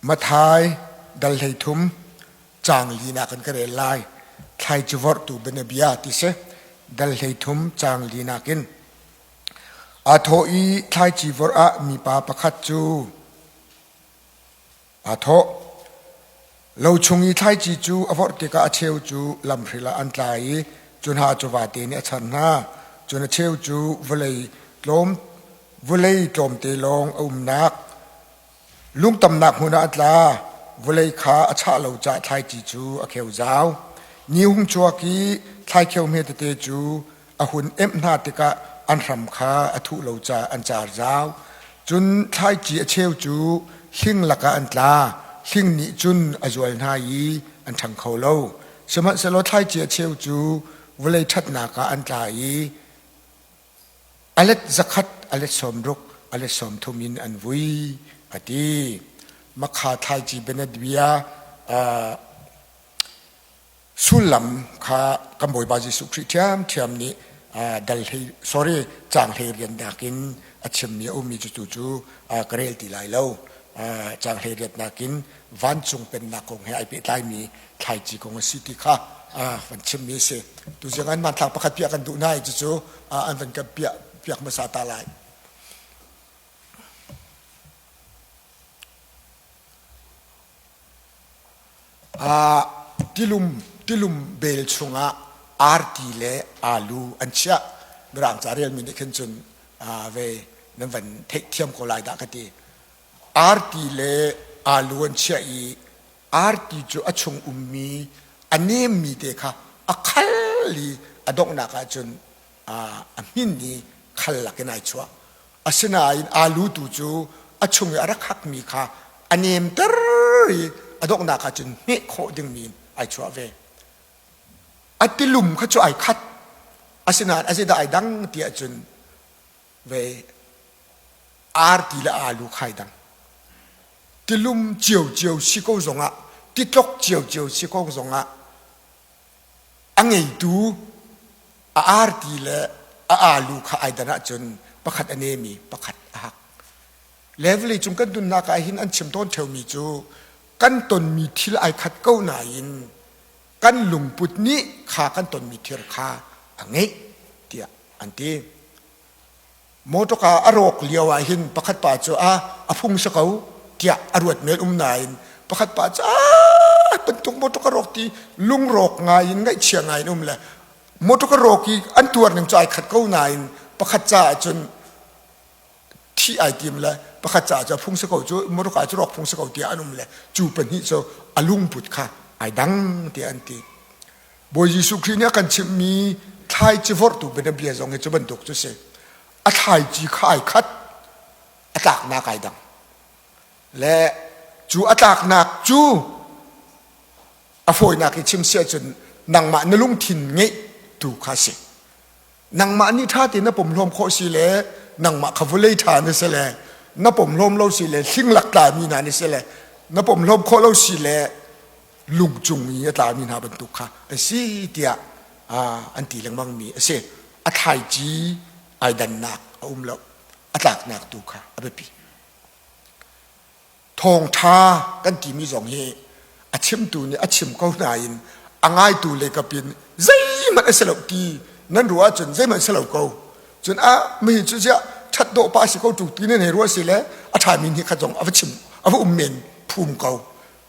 Matthai dal 13 caang linak in ka rel lai. Thlaici vorhtu bianabia ti si. Dal 13 caang linak in. Aa thawh i thlaici vorh ah mipa pakhat cu aa thawh. Lo chung i thlaici cu a vorh tikah a cheu cu lamhril ah an tla i cu hna cu vate nih a char hna. Cun a cheu cu vawlei tlawm vawlei tlawmte lawng a umnak Lungtamnak hmun ah a tla, vawlei kha a chah lo caah thlaici cu a kheu zau. Ni hung chuak i thlaikheu hme tete cu a hun emh hna tikah an hram kha a thuh lo caah an car zau. Cun thlaici a cheu cu hling lakah an tla, hling nih cun a zual hna i an ṭhang kho lo. Sihmanhsehlaw thlaici a cheu cu vawlei ṭhatnak ah an tla i A let zakhat, a let 60, a let 30 in an vui, a ti. Makha thlaici bianabia sullam kha kan Bawipa Jesuh Khrih ṭhiamṭhiam nih dal hlei sorry caang hlei riannak in a chimmi a ummi cu tu cu ka rel ti lai lo. Caang hlei riatnak in vancung pennak kong he ai pehtlaimi thlaici kong a si ti kha van chimmi a si. Tuzing an hmanthlak pakhat piah kan duh hna i cucu an van kan piah piak hmasa ta lai. Tilum tilum bel chungah arti le alu an chiah. Mirang ca relmi nih khin cun ve nan van theihthiam ko lai dah ka ti. Arti le alu an chiah i arti cu a chung ummi a nemmi te kha a khal i a donghnak ahcun a hmin i khal lakin ai chuah. Asinain alu tu cu a chung i a rak hakmi kha a nemter i a donghnak ahcun hmeh khawh dingmi in ai chuah ve. A tilum kha cu ai khat. Asinain a zeidah ai dang ti ahcun ve arti le alu khai dang tilum ciocio si ko zongah titlok ciocio si ko zongah a ngeitu a arti le a alu kha ai dan ahcun pakhat a nemi pakhat a hak level cung kan nunnak ah hin an chim tawn theumi cu kan tonmi thil ai khat ko nain kan lungput nih kha kan tonmi thil kha a ngeih tiah an ti. Motorka a rawk lio ah hin pakhat pa cu a a phung si ko tiah a ruat men um nain pakhat pa cu a bantuk motorka rawk ti lungrawk ngai in ngaihchia ngai in um le motorka rawk i an tuar ning cu ai khat ko nain pakhat caah cun thih ai tim le pakhat caah cu phung si ko cu motorka cu rawk phung si ko tiah an um le cu pahnih cu a lungput kha ai dang tiah an ti. Bawi Jesuh Khrih nih a kan chimhmi thlaici vorhtu bianabia zong hi cu bantuk cu si. A thlaici kha ai khat, a tlaknak ai dang. Le cu a tlaknak cu a fawinak i chim si ahcun nangmah na lungthin ngeih tu kha si. Nangmah nih ṭha tein na pumhlawm khawh si le nangmah kha vawlei ṭha na si le na pumhlawm lo si le hlinglak tlami hna na si le na pumhlawm khawh lo si le lung cung i a tlami hna bantuk kha a si tiah an ti lengmangmi a si. A thlaici ai dannak a um lo. A tlaknak tu kha a biapi. Thawngṭha kan timi zong hi a chimtu nih a chim ko nain a ngaitu le kapin zeihmanh a si lo ti nan ruah ahcun zeihmanh si lo ko. Cun a mi cu ziah ṭhat dawh pa si ko ṭu ti nan hei ruah si le a ṭhami nih khat zong a va chim a va um men phum ko.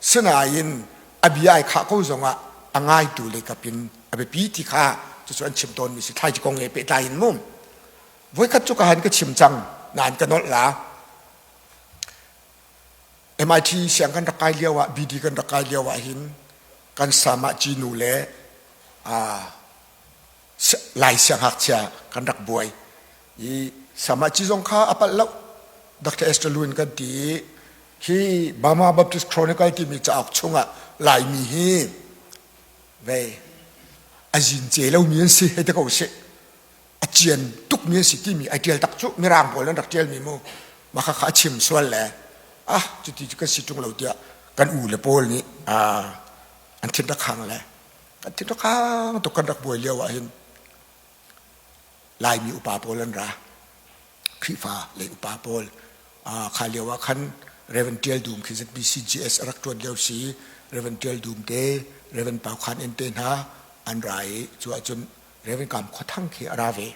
Sinain a bia ai khah ko zongah a ngaitu le kapin a biapi ti kha cucu an chim tawnmi si thlaici kong he pehtlai in mu. Voikhat cu ka han ka chim cang nain ka nolh la. MIT siang kan rak kai lio ah BD kan rak kai lio ah hin kan sama cinu le Lai siangngakchia kan rak buai i sama ci zong kha a palh lo Dr. Esther Lewin kan ti i hi Burma Baptist Chronicle timi cauk chungah Laimi hi vei a zin ce lomi an si hei ti ko sih a cian tukmi an si timi ai ṭial tak cu mirang pawl an rak ṭialmi mu mah kha a chim sual le ah cuti cu kan si ṭung lo tiah kan u le pawl nih an thin rak hang le kan thin rak hang tuk kan rak buai lio ah hin Laimi upa pawl an ra Khrihfa lei upa pawl kha lio ah khan. Reverend Tial Dum khi ZBCGS a rak ṭuan lio si. Reverend Tial Dum te, Reverend Pau Khan En te hna an ra i cu ahcun Reverend Kam Khua Thang khi a ra ve.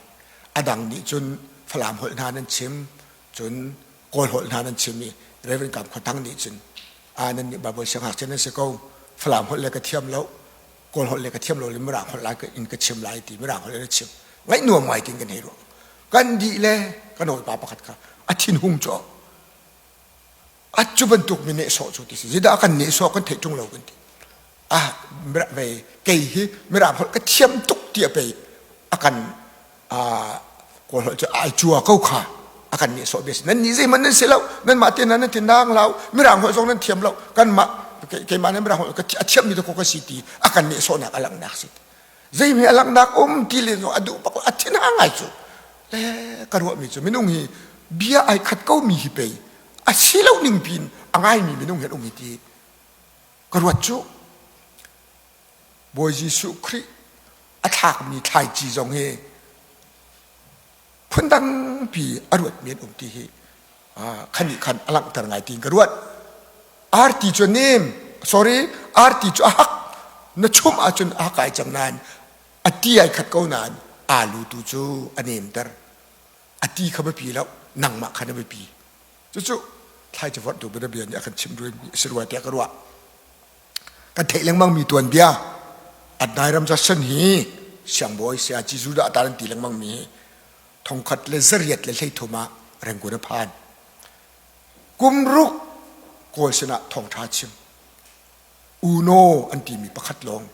A dang nih cun Falam holh hna nan chim, cun Kawl holh hna nan chim i Reverend Kam Khua Thang nih cun a nan nih Bible siangngakchia nan si ko, Falam holh le ka thiam lo, Kawl holh le ka thiam lo le Mirang holh lai in ka chim lai ti Mirang holh in a chim. Ngaih nuam ngai tin kan hei ruah. Kan dih le kan hawipa pakhat kha a thinhung cu a cu bantuk mi nehsawh cu ti si zeidah kan nehsawh kan theih ṭung lo kan ti ah ve kei hi mirang holh ka thiam tuk ti a pei a kan kawl holh cu ai cua ko kha a kan nehsawh bia si nan nih zeihmanh nan si lo nan mah te nan ti nang lau mirang holh zong nan thiam lo kan mah keimah nan mirang holh a thiam mi ko ka si ti a kan nehsawhnak a langhnak si zeimi a langhnak um ti le a duh bak a thin ha ngai cu le ka ruahmi cu minung hi bia ai khat ko mi hi pei a si lo ning pin a ngaimi minung hi an um hi ti ka ruat cu Bawi Jesuh Khrih a thlakmi thlaici zong hi phundang pi a ruatmi an um ti hi khan nih khan a langhter ngai tiin ka ruat arti cu nem sorry arti cu a hak na chum ahcun a hak ai cang nain a ti ai khat ko nain alu tu cu a nemter a ti kha biapi lo nangmah kha na biapi cucu thlaici vorhtu bia nih a kan chim si rua tiah ka ruah kan theih lengmang mi tuanbia Adnai Judson hi siangbawi saya Jesuh dah ta an ti lengmang mi hi thongkhat le zariat le hleithum ah Rangoon a phan kum ruk kawl sinah thawngṭha chim uno an timi pakhat lawng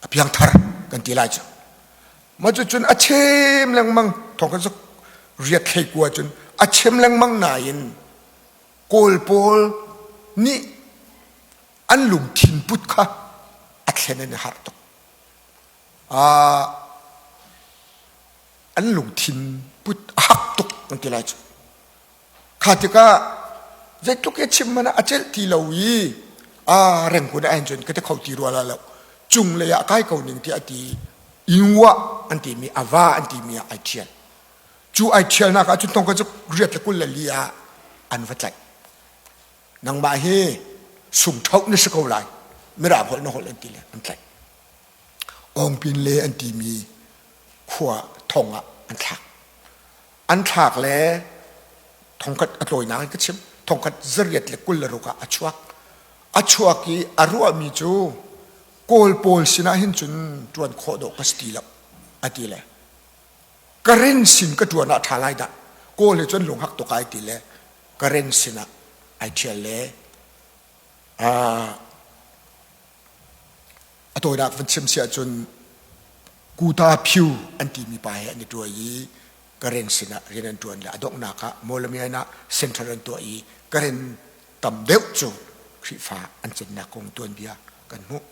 a piangthar kan ti lai cu ma cu cun a chem lengmang thong kan riat thlei kua cun a chem lengmang nain kawl pawl nih an lungthin put kha a thlen an i harh tuk an lungthin put a hak tuk an ti lai cu Kha tikah zeitluk i chim hmanh ah a celh ti lo i a rengkun ah hin cun ka ti kho ti rua la lo. Cung lei ah kai ko ning tiah a ti. Inguah an timi a va an timi ah ai ṭhial. Cu ai ṭhialnak ah cun tong ka cu riat le 24 ah an va tlaih. Nangmah hi sungṭhoh na si ko lai. Mirang holh na holh an ti le an tlaih. Awngpin le an timi khua thong ah an thlak. An thlak le thongkhat a tlawinak in ka chim thongkhat 826 ah a chuak. A chuak i a ruahmi cu Kawl pawl sinah hin cun ṭuan khawh dawh ka si ti lo a ti le Karen sin ka ṭuan ah ṭha lai dah Kawl he cun lunghak tuk ai ti le Karen sinah ai ṭhial le A tawinak van chim si ahcun Kuta Phyu an timi pa he an i ṭuai i Karen sinah rian an ṭuan le a donghnak ah Mawlamyine ah center an tuah i Karen tam deuh cu Khrihfa an cinnak kong tuanbia kan hmuh.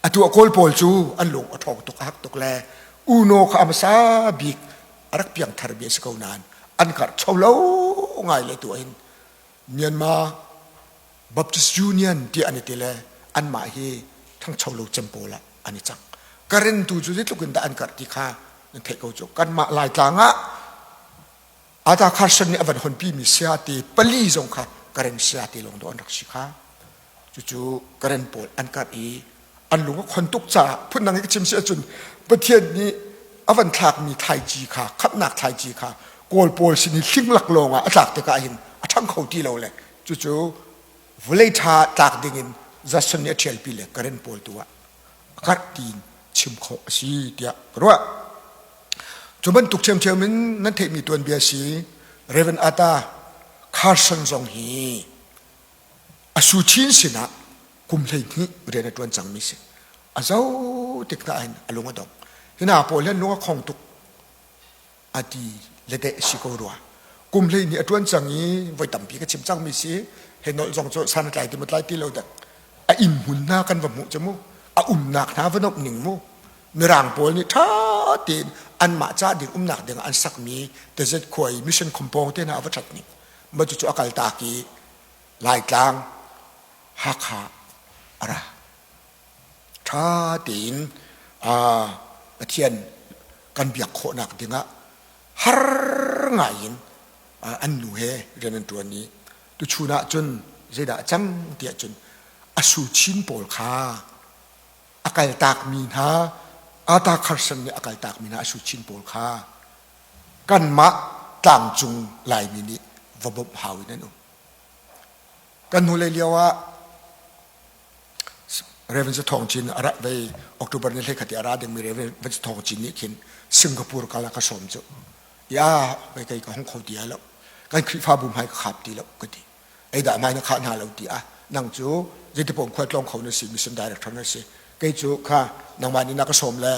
Atu a Kawl pawl cu an lung a ṭhawng tuk a hak tuk le Uno kha a hmasa bik a rak piangthar mi a si ko nain an karhcho lo ngai le tu hin Myanmar Baptist Union ti an i ti le anmah hi ṭhangcho lo cem pawl ah an i cang. Karen tu cu zeitluk in dah an karh ti kha nan theih ko cu. Kanmah Laitlang ah Ata Carson nih a van honpimi sayate pali zong kha Karen sayate lawng dawh an rak si kha. Cucu Karen pawl an karh i an lung a khon tuk caah phundang i ka chim si ahcun Pathian nih a van thlakmi thlaici kha khamhnak thlaici kha Kawl pawl sin i hling lak lawng ah a tlak tikah hin a ṭhang kho ti lo le cucu vawlei ṭha tlak dingin Jason nih a ṭhialpi le Karen pawl tu ah a karh tiin chim khawh a si tiah ka ruah. Cu bantuk ṭhiamṭhiam in nan theihmi tuanbia si Reverend Ata Carson zong hi a Suchin sinah kum 12 rian a ṭuan cangmi si. A zo tik hna hin a lung a dong. Hi hna pawl hi an lung a khong tuk a ti le deh si ko rua. Kum 12 a ṭuan cang i voi tampi ka chim cangmi si. He nolh zong cu san a tlai ti maw tlai ti lo dek. A inn hmun hna kan va hmuh cu mu. A umnak hna va nomh ning mu. Mirang pawl nih ṭha tein anmah ca ding umnak ding ah an sakmi tezet khua i mission compound te hna a va ṭhat ning. Mah cucu a kaltak i Laitlang Hakha a ra. Ṭha tein Pathian kan biak khawhnak dingah har ngai in An nu he rian an ṭuan i tuchun ah cun zeidah a cang tiah cun a su chin pawl kha a kaltakmi hna Ata Carson nih a kaltakmi hna a su chin pawl kha kanmah tlangcung Laimi nih va bawmh hau in an um. Kan hnulei lio ah Reverend Thawng Cin a ra vei October ni hlei khat i a ra dingmi Reverend Thawng Cin nih khin Singapore kal a ka sawm cu. Ya vei kei ka hong kho ti lo. Kan Khrihfabu hmai ka khap ti lo ka ti. Ei dah hmai na khah hna lo ti ah nang cu zeitipom khual tlawng kho na si mission director na si. Kei cu kha nangmah nih na ka sawm le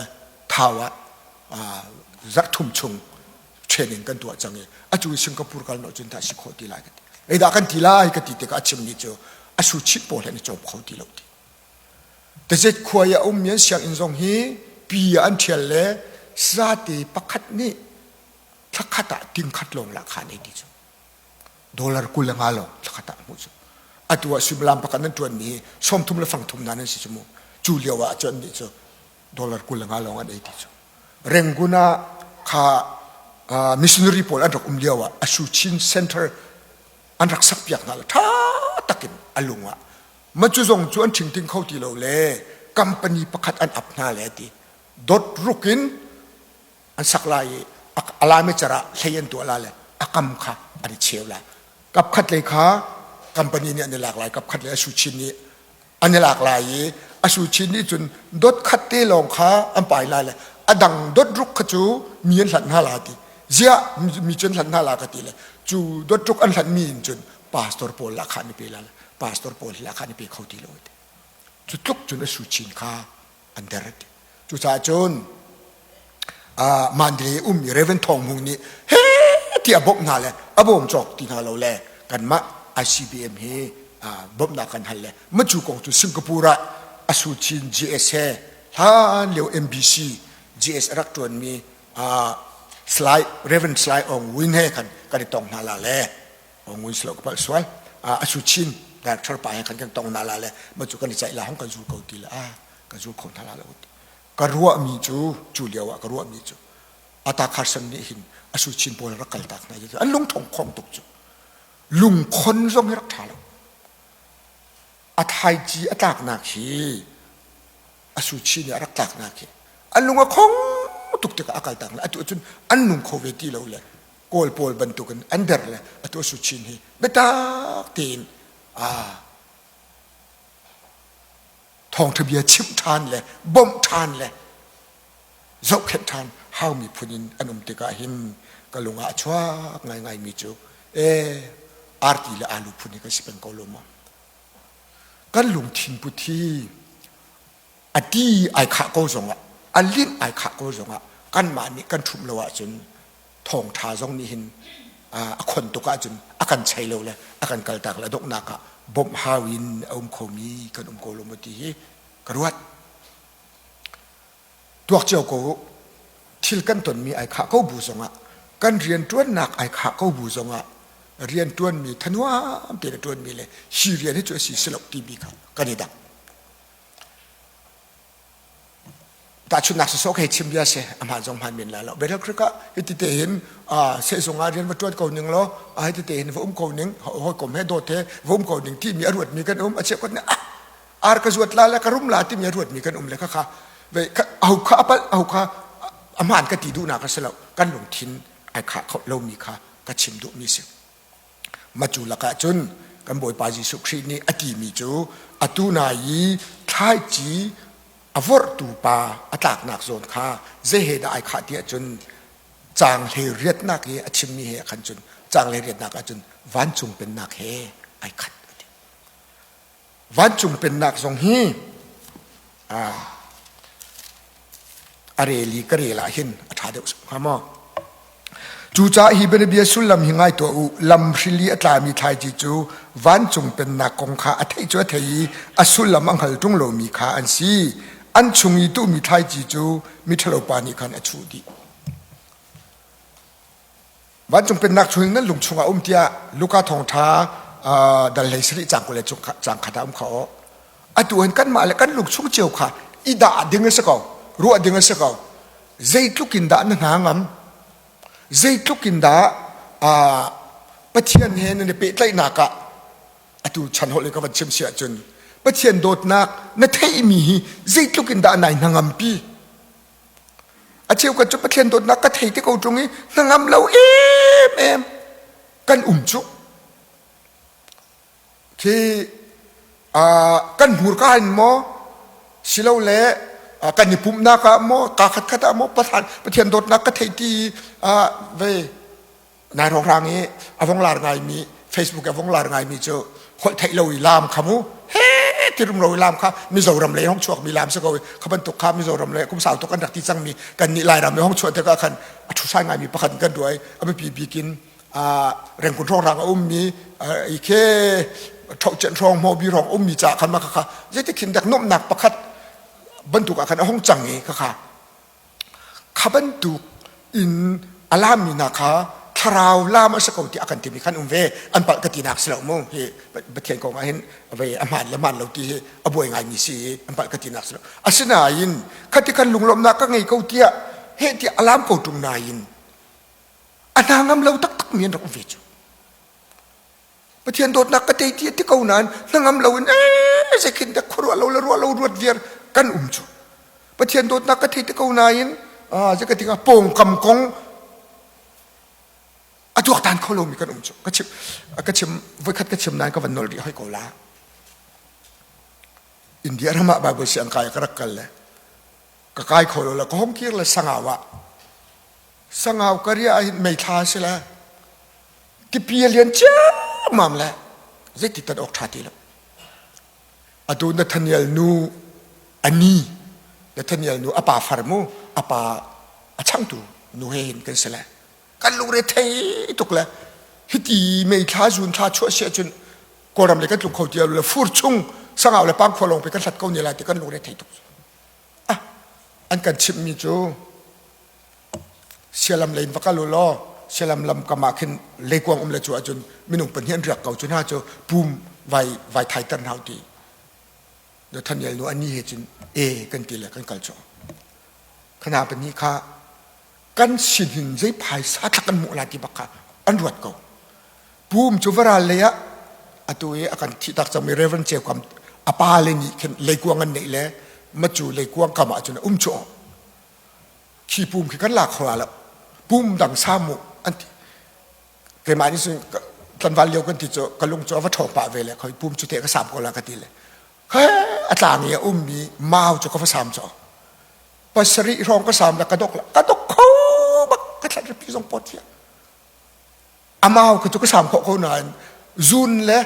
thau ah zarh thum chung training kan tuah cang i atu i Singapore kal no cun dah si khawh ti lai ka ti ei dah kan ti lai ka ti tikah a chimmi cu a su chit pawl he an i cawm kho ti lo ti tazet khua i a ummi an sianginn zong hi pi ah an ṭhial le sate pakhat nih thlakhat ah tingkhat lawng lah kha an ei ti cu dollar 25 lawng thlakhat ah hmuh cu atu ah suimilam pakhat nan ṭuanmi hi 30 le fangthum na nan si cu mu cu lio ah cun nih cu dollar 25 lawng an ei ti cu Rangoon ah kha missionary pawl an rak um lio ah Asu Chin Center an rak sak piak hna le ṭha takin a lung ah ma cu zong cu an ṭhingting kho ti lo le company pakhat an ap hna le ti dot ruk in an sak lai i a lami car ah hlei an tuah la le a kam kha an i cheu la kap khat lei kha company nih an i lak lai kap khat lei Asu Chin nih an i lak lai i a su chin nih cun dot khat te lawng kha an pai lai le a dang dot ruk kha cu mi an hlanh hna la ti ziah mi cu an hlanh hna la ka ti le cu dot ruk an hlanh mi in cun pastor pawl lah kha an i pe la pastor pawl lah kha an i pe kho ti lo ti cu tluk cun a su chin kha an der ti cucaah cun Mandalay ummi Reverend Thawng Hmung nih he ti a bawmh hna le a bawm cawk ti hna lo le kanmah ICBM hi bawmhnak kan hal le macu kong cu Singapore ah Asu Chin GS he hlan lio MBC GS a rak ṭuanmi Sly Reverend Sly Ong Win he khan kan i tong hna la le Ong Win silo ka palh sual Asu Chin director pa he khan kan tong hna la le macu kan i caih la hong kan zul ko ti le a kan zul kho hna la lo ti ka ruahmi cu cu lio ah ka ruahmi cu Ata Carson nih hin a su chin pawl rak kaltak hna cu an lungthong khong tuk cu lungkhon zong hi rak ṭha lo a thaici a tlaknak hi a su chin nih a rak tlaknak hi an lung a khong tuk tikah a kaltak le atu cun an nung kho ve ti lo le kawl pawl bantukin an der le atu a su chin hi biatak tein a thawngṭha bia chimh ṭhan le bawmh ṭhan le zohkhenh ṭhan haumi phun in an um tikah hin ka lung ah a chuak ngaingaimi cu ee arti le alu phun hi kan si peng ko lo maw kan lungthin put hi a ti ai khah ko zongah a linh ai khah ko zongah kanmah nih kan ṭhumh lo ahcun thawngṭha zong nih hin a khon tuk ahcun a kan chei lo le a kan kaltak le donghnak ah bawmh hau in a um khomi kan um ko lo maw ti hi ka ruat. Tuak cio ko thil kan tonmi ai khah ko bu zongah kan rianṭuannak ai khah ko bu zongah rianṭuanmi thanuam tein a ṭuanmi le hi rian hi cu a si si lo timi kha kan i dang. Tahchunhnak sawsawh khi chim bia si a hmaan zong hmaan men lai lo. Bethel Creek ah hiti te hin sehzung ah rian va ṭuan ko ning law hiti te hin va um ko ning hawikom he dawt he va um ko ning timi a ruatmi kan um a cheukhat nih ah ar ka zuat la le ka rum la timi a ruatmi kan um le khakha aho kha a palh aho kha a hmaan ka ti duhnak a si lo kan lungthin ai khah kho lomi kha ka chim duhmi si. Macu lakah cun kan Bawipa Jesuh Khrih nih a timi cu atu na i thlaici a vorhtu pa a tlaknak zawn kha zei he dah ai khah ti ahcun caang hlei riatnak i a chimmi he khan cun caang hlei riatnak ahcun vancung pennak he ai khat a ti. Vancung pennak zong hi a rel i ka rel ah hin a ṭha deuh hnga maw? Cucaah hi bianabia sullam hi ngai tuah u. Lamhril i a tlami thlaici cu vancung pennak kong kha a theih cu a thei i a sullam a hngal ṭung lomi kha an si. An chung i tuhmi thlaici cu miṭhalopa nih khan a chuh dih. Vancung pennak chung nan lung chungah um tiah Luka thawngṭha dal hlei sarih cang 20 le cang khat ah um kha aw. Atu hin kanmah le kan lung chung cio kha i dah ding a si ko, ruah ding a si ko. Zeitluk in dah na hna ngam? Zeitluk in dah. Pathian he nan i pehtlaihnak ah atu chan holh in ka van chim si ahcun Pathian dawtnak na theihmi hi zeitluk in dah nai hnangampi? A cheukhat cu Pathian dawtnak ka thei te ko ṭung i hnangam lo em em kan um cu. Khi kan hmurka in maw silole kan i pumhnak ah maw ka khatkhat ah maw Pathian dawtnak ka thei ti ve nai rawkrang i a vong lar ngaimi Facebook a vong lar ngaimi cu holh theih lo i lam kha mu he ti rumro i lam kha Mizoram lei hong chuakmi lam si ko i kha bantuk kha Mizoram lei kum sau tuk an rak ti cangmi kan nih Lairam i hong chuah tikah khan a ṭhusai ngaimi pakhat kan ruah i a biapi bik in rengkun hrawng a ummi i khe ṭhohcian hrawng hmobi hrawng ummi ca khan ma kha zeitik khin dak nuamhnak pakhat bantuk ah khan a hong cang i kha kha bantuk in a lammi hna kha thlarau lam a si ko tiah a kan timi khan um ve an palh ka tinak si lo mu hi Pathian kong ah hin vei a hmaan le hmaan lo ti hi a buai ngaimi si i an palh ka tinak si lo asinain khati khan lunglawmhnak ka ngei ko tiah heh tiah a lam ko ṭung nain a hna ngam lo taktak mi an rak um ve cu Pathian dawtnak ka tei ti ti ko nain hnangam lo in ee zeikhin dak khuaruah lo le ruah lo ruat viar kan um cu Pathian dawtnak ka thei ti ko nain zei ka tikah pawngkam kong a tuaktan kho lomi kan um cu ka chim ka chim voikhat ka chim nain ka van nol rih hoi ko la India ram ah Bible siang kai ka rak kal le ka kai kho lo le ka hong kir le sangau ah sangau ka ria ah hin meithla si le tipi a lian ciammam le zeiti tan awk ṭha ti lo atu Nathaniel nu ani Nathaniel nu a pa far mu a pa a changtu nu he hin kan si le kan lungre thei tuk le hiti meithla zun thla chuah si ahcun kawlram le kan tlung kho ti lo le fur chung sangau le pangkhua lawng pe kan hlat ko ne lai ti kan lungre thei tuk ah an kan chimhmi cu Sialam lei in va kal u law sialam lam kam ah khin leikuang um le cu ahcun minung pahnih an riak ko cu hna cu pum vai vai thaiter hna u ti. Nathaniel nu ani he cun e kan ti le kan kal cu. Khana pahnih kha kan sinin zei phaisa thlak kan hmuh la ti bak kha an ruat ko. Pum cu varal lei ah atu i a kan thih tak cangmi Reverend Ceu Kam a pa le nih khin leikuang an neih le macu leikuang kam ah cun a um cu khi pum khi kan lak kho lo pum dang sa mu an ti keimah nih cun tlanval lio kan ti cu ka lung cu a va ṭhawng pah ve le khoi pum cu te ka sam ko la ka ti le he a tlang i a ummi mau cu ka va sam cu pasarih hrawng ka sam le ka dok la ka dok kho bak ka thlat ripi zong pot hian a mau ka cu ka sam khawh ko nain zun le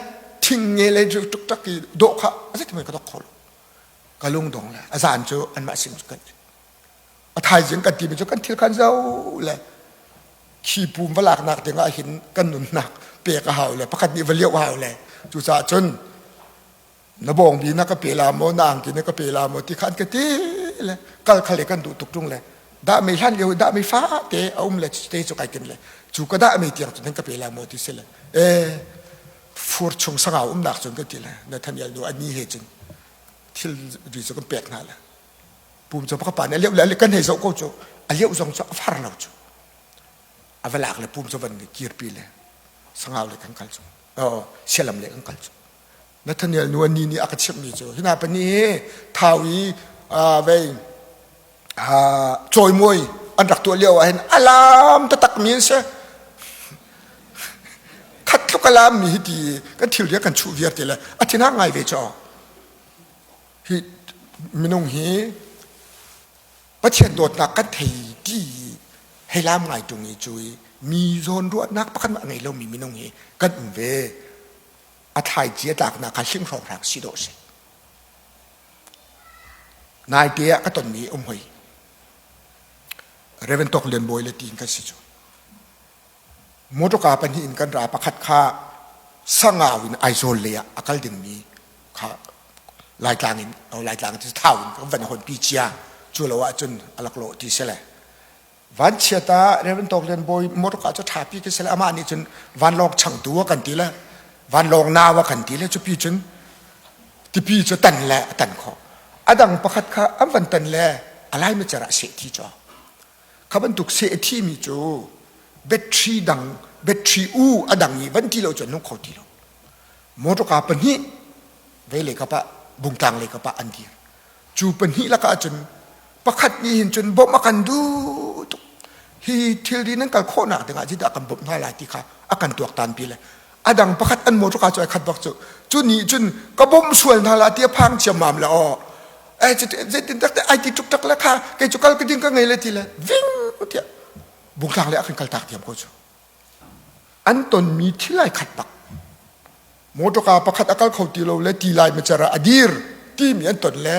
thing nge le tuk tak i dawh kha a zeitin ka dok kho lo ka lung dong le a zan cu anmah sin cu kan a thaizing kan timi cu kan thil khan zo le khi pum va laknak ding ah hin kan nunnak pek a hau le pakhat nih va lioh hau le cucaah cun na bawngbi na ka pe la maw na angki na ka pe la maw ti kha an ka ti le kal khal kan duh tuk tung le dah mei hlan lio dah mei fa te a um le te cu kai tin le cu ka dah mei tiang cu nan ka pe la maw ti si le e fur chung sangau umnak cun ka ti le Nathaniel nu ani he cun thil ri cu kan pek hna le pum cu ka pa nih a leuh le kan hei zoh ko cu a leuh zong cu a far lo cu a va lak le pum cu van kirpi le sangau le kan kal cu sialam le kan kal cu Nathaniel nu ani nih a ka chimhmi cu hina pani hi thau i vei cawimawi an rak tuah lio ah hin alam taktak mi an si khat tluk alam mi hi ti kan thil ria kan chuh viar ti le a thinhang ngai ve cho Hi minung hi Pathian dawtnak kan thei ti hei lam ngai ṭung i cu i mi zawn ruahnak pakhat mah ngei lomi minung hi kan um ve. A thlaici a tlaknak kha hling hrawnghrang si dawh si. Naite ah ka tonmi um hoi. Reverend Tok Lian Bawi le tiin kan si cu. Motorka pahnih in kan ra pakhat kha Sangau in Aizawl lei ah a kal dingmi kha Laitlang in Laitlang cu Thau in kan van honpi cia cu lo ahcun a laklawh ti si le vanchiat ah Reverend Tawk Lian Bawi motorka cu ṭhapi khi si le amah nih cun vanlawng changtu a kan ti le vanlawng nau a kan ti le cupi cun tipi cu tan le a tan khawh a dang pakhat kha an van tan le a lai mecer ah seh thi cu Kha bantuk seh a thimi cu battery dang Battery u a dang i van ti lo cu an nung kho ti lo. Motorka pahnih vei lei kap ah bungtlang lei kap ah an dir. Cu pahnih lakah cun pakhat nih hin cun bawmh a kan duh tuk. Hi thilri nan kal khawhnak dingah zeidah kan bawmh hna lai ti kha a kan tuaktan pi le a dang pakhat an motorka cu ai khat bak cu. Cu nih cun ka bawmh sual hna la ti a phang ciammam le aw eh zeitin tak te ai ti tuk tak le kha kei cu kal ka ding ka ngei le ti le ving tiah bungtlang le a kan kaltak diam ko cu. An tonmi thil ai khat bak. Motorka pakhat a kal kho ti lo le ti lai macer ah a dir timi an ton le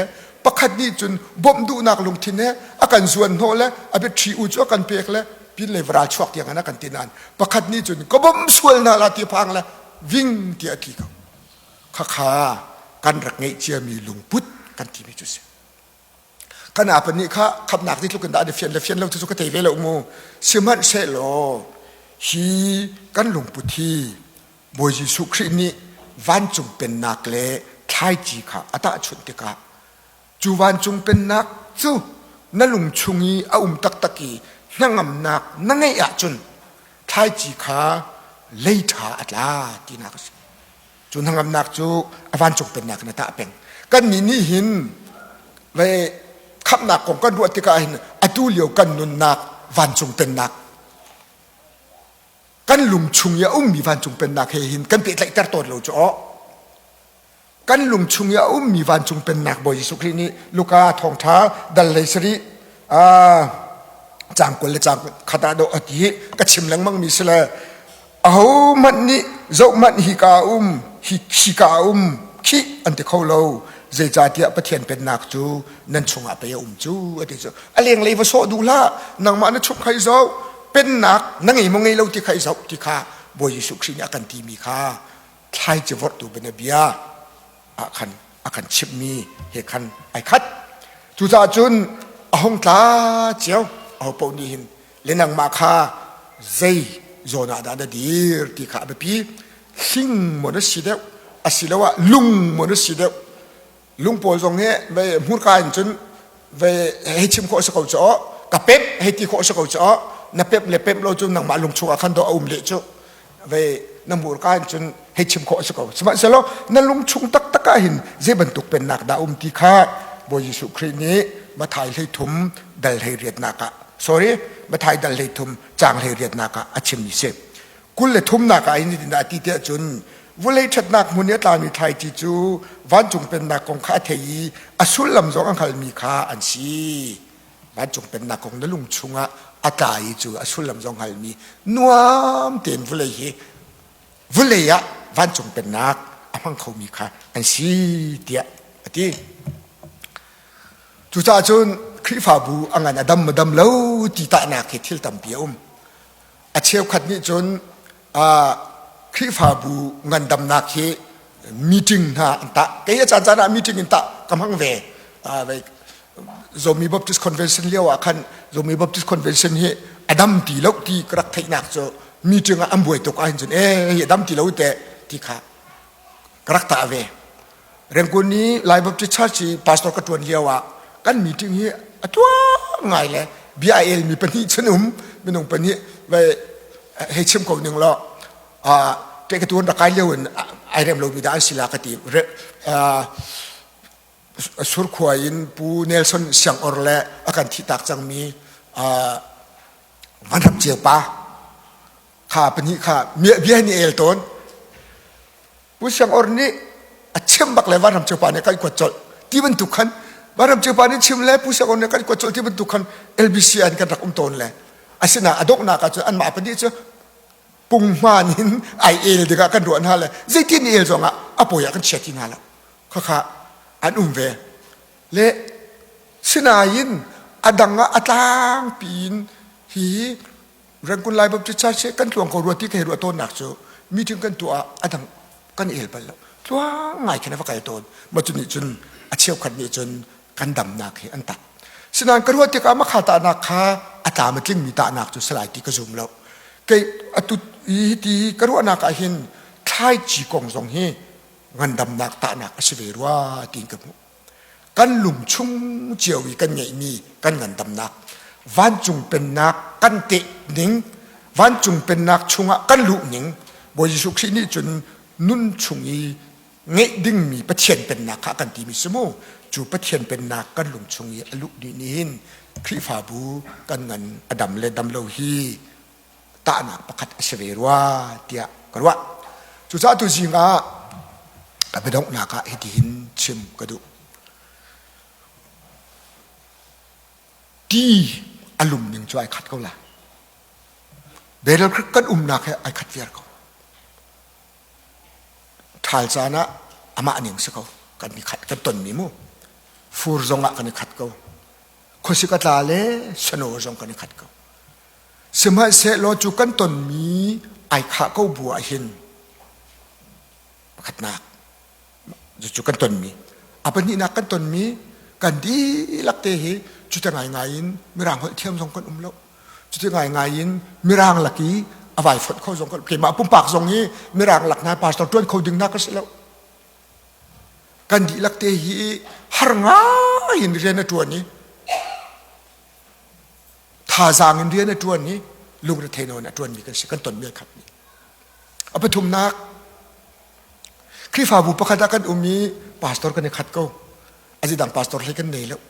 pakhat nih cun bawmh duhnak lungthin he a kan zuan hnawh le a biaṭhi u cu a kan pek le pin le varal chuak tiang in a kan ti nain pakhat nih cun ka bawmh sual hna la ti phang le ving tiah a tli ko. Khakha kan rak ngeih ciami lungput kan timi cu si. Kan apa nih kha khamnak ti tluk in dah an i fian le fian lo cu ka thei ve lo mu. Sihmanhsehlaw hi kan lungput hi Bawi Jesuh Khrih nih vancung pennak le thlaici kha a tahchunh tikah cu vancung pennak cu na lung chung i a um taktak i hnangamnak na ngeih ahcun thlaici kha lei ṭha a tla tinak a si. Cu hnangamnak cu a vancung pennak in a tah peng. Kannih nih hin ve khamhnak kong kan ruah tikah hin atu lio kan nunnak vancung pennak kan lung chung i a ummi vancung pennak he hin kan pehtlaihter tawn lo cu aw. Kan lung chung i a ummi vancung pennak Bawi Jesuh Khrih nih Luka thawngṭha dal lei sarih caang 20 le caang khat ah dawh a ti ka chim lengmang mi si le Ahohmanh nih zohhmanh hika a um, hi khika a um, khih an ti kho lo. Zeicahtiah Pathian Pennak cu nan chungah pei a um cu, a ti cu. A lenglei va sawh duh hlah, nangmah na chung kha i zoh, pennak na ngei maw ngei lo ti kha i zoh ti kha Bawi Jesuh Khrih nih a kan timi kha thlaici vorhtu bianabia ah khan a kan chimhmi he khan ai khat. Cucaah cun a hung tla cio, aho paoh nih hin le nangmah kha zei zawn ah dah na dir ti kha a biapi. Hling maw na si deuh asiloah lung maw na si deuh. Lung pawl zong hi vei hmurka in cun vei hei chim khawh si ko cu aw ka pemh hei ti khawh si ko cu aw na pemh le pemh lo cu nangmah lung chungah khan dawh a um leh cu vei na hmurka in cun hei chim khawh si ko. Sihmanhsehlaw na lung chung taktak ah hin zei bantuk pennak dah um ti kha Bawi Jesuh Khrih nih Matthai 13 dal 18nak ah sorry Matthai dal 13 caang 18nak ah a chimmi si. 23nak ah hin zeitindah a ti tiah cun vulei ṭhatnak hmun i a tlami thlaici cu vancung pennak kong kha a thei i a sullam zong a hngalmi kha an si. Vancung pennak kong na lung chungah a tla i cu a sullam zong hngalmi nuam tein vulei hi vulei ah vancung pennak a hmang khomi kha an si tiah a ti. Cucaah cun Khrihfabu a ngan a dam a dam lo ti tahnak hi thil tampi a um. A cheukhat nih cun Khrihfabu ngandamnak hi meeting hna an tah. Kei a caan caan ah meeting in tah ka hmang ve. Zomi Baptist Convention lio ah khan Zomi Baptist Convention hi a dam ti lo ti ka rak theihnak cu meeting ah an buai tuk ahhin cun eh hi a dam ti lo te ti kha ka rak tah ve. Rengkun i Lai Baptist Church i pastor ka ṭuan lio ah kan meeting hi a tuah ngai le bia a elmi pahnih cun um minung pahnih vai hei chim ko ning law ke ka tuan rak kai lio in ai rem lomi dah an si la ka ti. Surkhua in Pu Nelson Siangor le a kan thihtak cangmi Van Ram Ceu pa kha pahnih kha bia ni el tawn. Pu Siangor nih a chim bak le Van Ram Ceu pa nih kan kuat colh ti bantuk khan Van Ram Ceu pa nih chim le Pu Siangor nih kan kuat colh ti bantuk khan LBC an kan rak um tawn le asina a donghnak ah cun anmah pahnih cu punghman in ai el tikah kan ruah hna le zeitin el zong ah a pawi ah kan chia ti hna lo khakha an um ve le sinain a dang ah a tlangpi in hi Rangoon Lai Baptist Church kan tluang ko rua ti ka hei ruah tawnnak cu meeting kan tuah ah a dang kan el bal lo tluang ngai khin a va kal tawn ma cu nih cun a cheukhat nih cun kan damnak hi an tak sinain ka ruah tikah makha tahnak kha a tlam a tlingmi tahnak cu salai ti ka zum lo kei atu hi ti ka ruahnak ah hin thlaici kong zong hi ngandamnak tahnak a si ve rua tiin ka hmuh. Kan lungchung cio i kan ngeihmi kan ngandamnak, vancung pennak kan teh ning, Vancung pennak chungah kan luh ning Bawi Jesuh Khrih nih cun nun chung i ngeih dingmi Pathian pennak kha kan timi si mu. Cu Pathian pennak kan lung chung i a luh dih nih hin Khrihfabu kan ngan a dam le dam lo hi tahnak pakhat a si ve rua tiah ka ruah. Cucaah tu zing ah ka biadonghnak ah hitihin chim ka duh. Ti a lum ning cu ai khat ko la. Battle Creek kan umnak he ai khat viar ko. Ṭhal caan ah amah ning si ko. Kan i khat kan tonmi mu. Fur zong ah kan i khat ko. Khuasik a tla le sano zong kan i khat ko. Sihmanhsehlaw cu kan tonmi ai khah ko bu ah hin pakhatnak cucu kan tonmi a pahnihnak kan tonmi kan dihlak te hi cuti ngaingai in mirang holh thiam zong kan um lo cuti ngaingai in mirang lak i a vai fonh kho zong kan keimah pumpak zong hi mirang lak hna pastor ṭuan kho ding na ka si lo kan dihlak te hi har ngai in rian a ṭuan i thazaang in rian a ṭuan i lungrethei nawn a ṭuanmi kan si kan tonmi a khatmi a pathumnak Khrihfabu pakhat ah kan um i pastor kan i khat ko a dang pastor hlei kan nei lo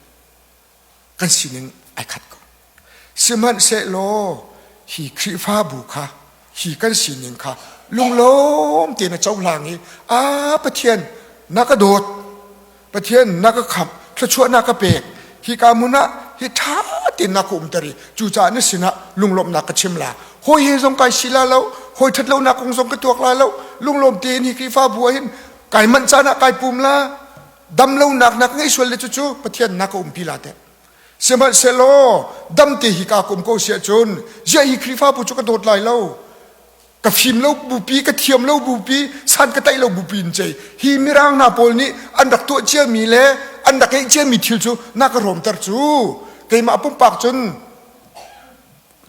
kan sining ai khat ko sihmanhsehlaw hi Khrihfabu kha hi kan sining kha lunglawm tein a cohlang i a Pathian na ka dawt Pathian na ka khamh thluachuah na ka pek hika hmun ah hi ṭha tein na ka umter i cucaah na sinah lunglawmhnak ka chim la hawi he zong kai si la lo hawi ṭhat lonak kong zong ka tuak la lo lunglawm tein hi Khrihfabu ah hin kai manh caan ah kai pum la dam lonak na ka ngei sual le cucu Pathian na ka umpi la teh sihmanhsehlaw dam te hi ka kum ko si ahcun ziah hi Khrihfabu cu ka dawt lai lo ka fim lo bupi ka thiam lo bupi san ka taih lo bupi in cei hi mirang hna pawl nih an rak tuah ciami le an rak ngeih ciami thil cu na ka rawmter cu keimah pumpak cun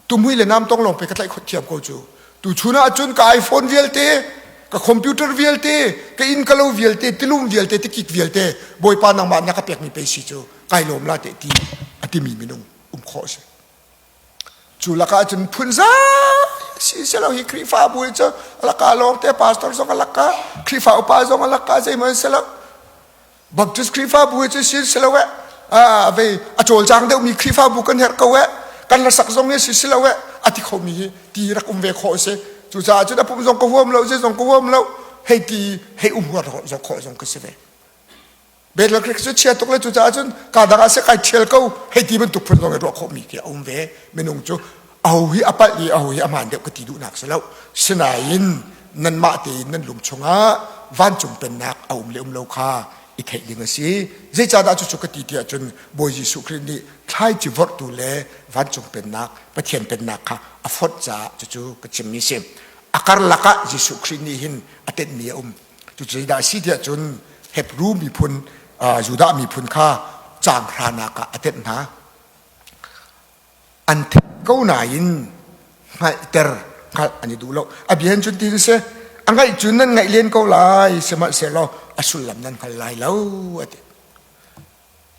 tumhui le nam tong lawng pe ka tlaih khot thiam ko cu tu chun ah cun ka iPhone vialte ka computer vialte ka inn ka lo vialte tilum vialte tikik vialte bawipa nangmah na ka pekmi pe si cu kai lawm la te ti a timi minung um khawh si Cu lakah cun phunzai si silo hi Khrihfabu hi cu laka lawng te pastor zong a laka Khrihfa upa zong a laka zeihmanh si lo Baptist Khrihfabu hi cu si si lo eh a vei a cawlcang deuhmi Khrihfabu kan herh ko eh kan hlasak zong hi si si lo eh a ti khomi hi ti rak um ve khawh si cucaah cun a pum zong ka huam lo zei zong ka huam lo hei ti hei um huar zong khawh zong ka si ve Bethel Creek cu chia tuk le cucaah cun ka dang ah seh kai ṭhial ko hei ti bantuk phun zong i ruah khawhmi khi a um ve minung cu aho hi a palh i aho hi a hmaan deuh ka ti duhnak si lo sinain nanmah tein nan lung chungah vancung pennak a um le um lo kha i theih ding a si zeicahdah cucu ka ti tiah cun Bawi Jesuh Khrih nih thlaici vorhtu le vancung pennak Pathian pennak kha a fonh caah cucu ka chimmi si a karlak ah Jesuh Khrih nih hin a tenhmi a um Cu zeidah a si tiah cun Hebru miphun Judah miphun kha caang hranak ah a tenh hna. An theih ko nain hngalhter hngalh an i duh lo. A bia in cun ti si a ngaih cun nan ngaih len ko lai sihmanhsehlaw a sullam nan hngal lai lo a ti.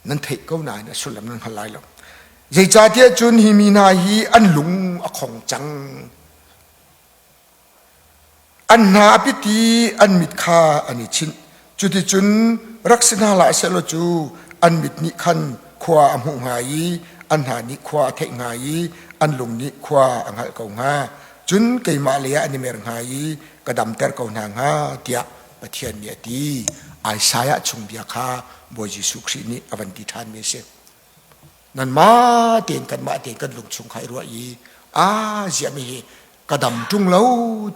Nan theih ko nain a sullam nan hngal lai lo. Zeicahtiah cun hi mi hna hi an lung a khong cang. An hna a pit i an mit kha an i chinh. Cuticun rak si hna hlah sehlaw cu an mit nih khan khua a hmuh hnga i an hna nih khua a theih hnga i an lung nih khua a hngalh ko hnga. Cun keimah lei ah an i mer hnga i ka damter ko hna hnga tiah Pathian nih a ti. Isaiah chung bia kha Bawi Jesuh Khrih nih a van ti ṭhanmi a si. Nanmah tein kanmah tein kan lung chung kha i ruah i aa ziahmi hi ka dam ṭung lo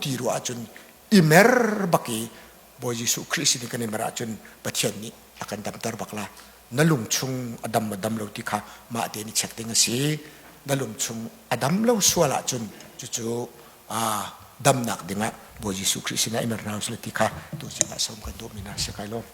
ti ruah ahcun i mer bak i Bawi Jesuh Khrih sin i kan i mer ahcun Pathian nih a kan damter bak la. Na lung chung a dam maw dam lo ti kha mah tein i check ding a si. Na lung chung a dam lo sual ahcun cucu damnak dingah Bawi Jesuh Khrih sinah i mer hna usih ti kha tu zing ah som kan duhmi hna si kai lawm.